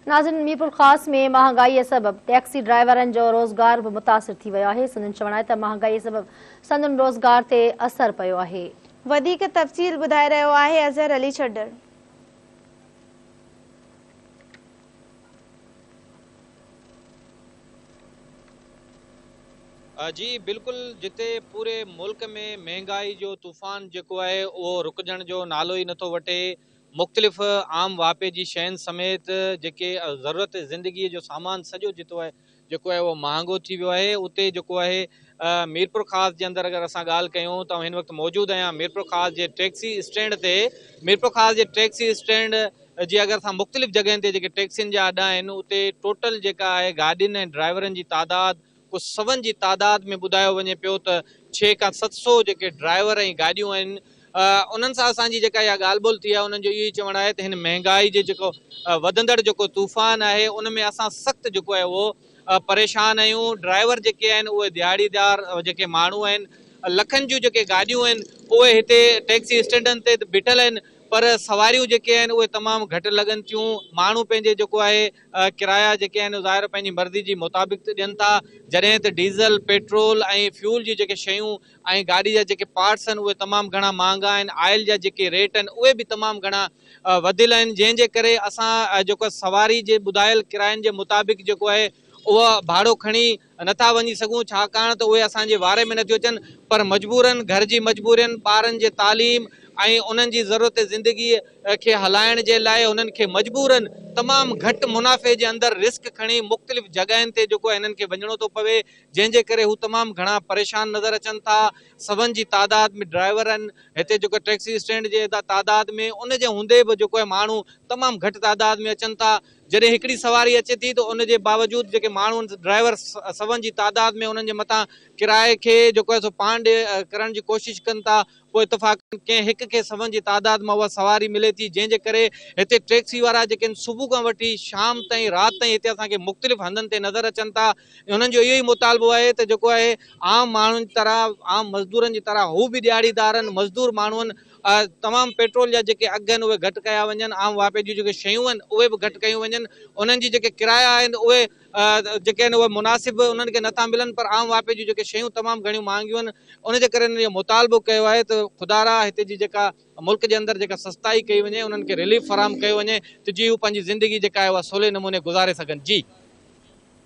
ناظرين ميرپورخاص ۾ مهانگائي سبب ٽيڪسي ڊرائيورن جو روزگار به متاثر ٿي ويو آهي، سندن چوڻ آهي ته مهانگائي سبب سندن روزگار تي اثر پيو آهي. وڌيڪ تفصيل ٻڌائي رهيو آهي اظهر علي چڍڙ. جي بلڪل جتي پوري ملڪ ۾ مهنگائي جو طوفان جيڪو آهي اهو رڪجڻ جو نالو ئي نٿو وٺي مختلف عام واهپي جي شين سميت جيڪي ضرورت زندگي جو سامان سڄو جتو آهي جيڪو آهي اهو مهانگو ٿي ويو آهي اتي جيڪو آهي ميرپورخاص جي اندر اگر اسان ڳالهه ڪيون ته هن وقت موجود آهيان ميرپورخاص جي ٽيڪسي اسٽينڊ تي ميرپورخاص جي ٽيڪسي اسٽينڊ جي اگر اسان مختلف جڳهين تي جيڪي ٽيڪسين جا اڏا آهن اتي ٽوٽل جيڪا آهي گاڏين ۽ ڊرائيورن جي تعداد ڪو سون جي تعداد ۾ ٻڌايو وڃي پيو ته ڇهه کان 700 جيڪي ڊرائيور ۽ گاڏيون آهن انهن سان اسان جي جيڪا اها ڳالهه ٻولهه ٿي آهي انهن جو اهو ئي چوڻ آهي ته هن مهنگائي جي جيڪو وڌندڙ جيڪو طوفان آهي ان ۾ اسان سخت جيڪو آهي اهو پريشان آهيون ڊرائيور جيڪي آهن اهي دهاڙيدار جيڪي ماڻهو آهن لکن جون جيڪي گاڏيون آهن اهي هتي ٽيڪسي اسٽينڊن تي بيٺل آهن پر سواريون جيڪي آهن اهي تمام گهٽ لڳن ٿيون ماڻهو پنهنجي جيڪو آهي ڪرايا جيڪي آهن ظاهر پنهنجي مرضي جي مطابق ڏين ٿا جڏهن ته ڊيزل پيٽرول ۽ فيول جون جيڪي شيون ۽ گاڏي جا جيڪي پارٽس آهن اهي تمام گهڻا مهانگا آهن آئل جا جيڪي ريٽ آهن اهي به تمام گهڻا وڌيل آهن جنهن جي ڪري اسان جيڪو سواري جي ٻڌايل ڪراين جي مطابق جيڪو آهي اهو ڀاڙو کڻي نٿا وڃي سگهون ڇاڪاڻ ته اهي اسان جي واري ۾ نٿيون اچن پر مجبورن گهر جي مجبورين ٻارن جي تعليم ۽ انهن جي ضرورت زندگي کي هلائڻ جي لاء انهن کي مجبورن تمام گهٽ منافعي جي اندر رسڪ کڻي مختلف جڳهين تي جيڪو هنن کي وڃڻو ٿو پوي جنهن جي ڪري هو تمام گهڻا پريشان نظر اچن ٿا سون جي تعداد ۾ ڊرائيور آهن هتي جيڪو ٽيڪسي اسٽينڊ جي تعداد ۾ ان جي هوندي به جيڪو آهي ماڻهو تمام گهٽ تعداد ۾ اچن ٿا جڏهن هڪڙي سواري اچي ٿي ته ان جي باوجود جيڪي ماڻهو ڊرائيور سون جي تعداد ۾ انهن جي مٿان ڪرائي کي جيڪو آهي سو پاڻ ڏي ڪرڻ جي ڪوشش ڪن ٿا پوء اتفاقن ڪنهن هڪ کي سون جي تعداد مان اها سواري ملي ٿي جنهن جي ڪري هتي ٽيڪسي وارا جيڪي آهن صبح کان وٺي شام تائين رات تائين هتي اسان کي مختلف هنڌن تي نظر اچن ٿا انهن جو اهو ئي مطالبو آهي ته جيڪو آهي عام ماڻهن جي طرح عام مزدورن جي طرح هو به ڏهاڙيدار آهن مزدور ماڻهو آهن تمام پيٽرول جا جيڪي اگهه آهن اهي گهٽ ڪيا وڃن، عام واهپي جون جيڪي شيون آهن اهي به گهٽ ڪيون وڃن، انهن جي جيڪي ڪرايا آهن اهي جيڪي آهن اهي مناسب انهن کي نٿا ملن پر عام واهپي جون جيڪي شيون تمام گهڻيون مهانگيون آهن ان جي ڪري انهن اهو مطالبو ڪيو آهي ته خدارا هتي جي جيڪا ملڪ جي اندر جيڪا سستائي ڪئي وڃي انهن کي رليف فراهم ڪيو وڃي ته جي هو پنهنجي زندگي جيڪا آهي اها سولي نموني گذاري سگهن جي.